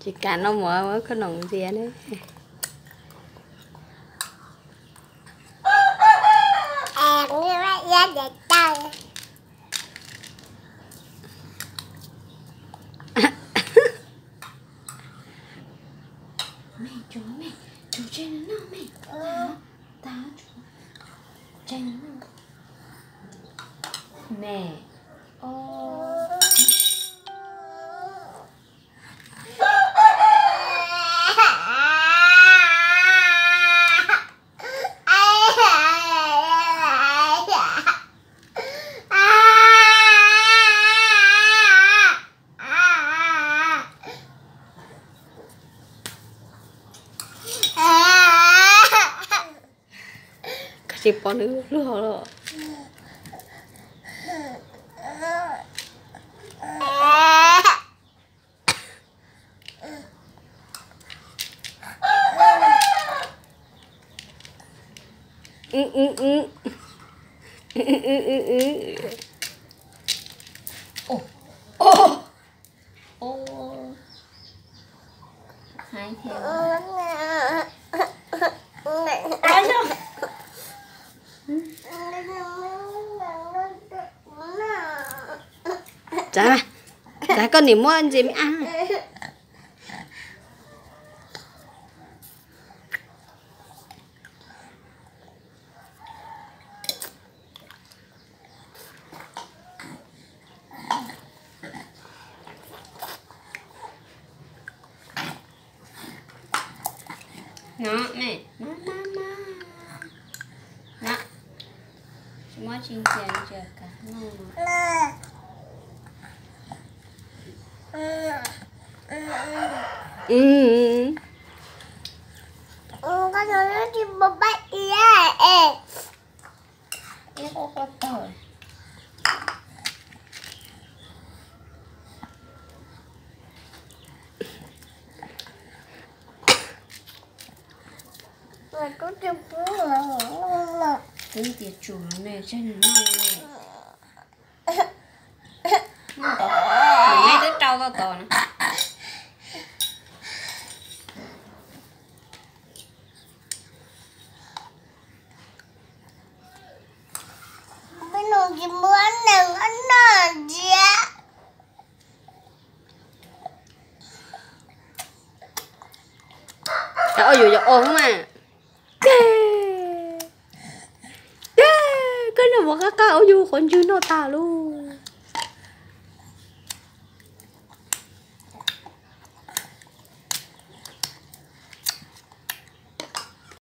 Tsis kam noj mov, muab koj noom ntxias ne. Koj tsis pom nws luag los? Txav, txav koj niam muab ntxias me ab. Twb tias tsum me tseg nws noj ne. Noj tod, nws twb rau tau tod na. Peb nus tsis muab neeg noj ntxias. Cov ua yus yog ua mas. Koj noj mov qab qab ua yus qhov ntswg noj tas lauj.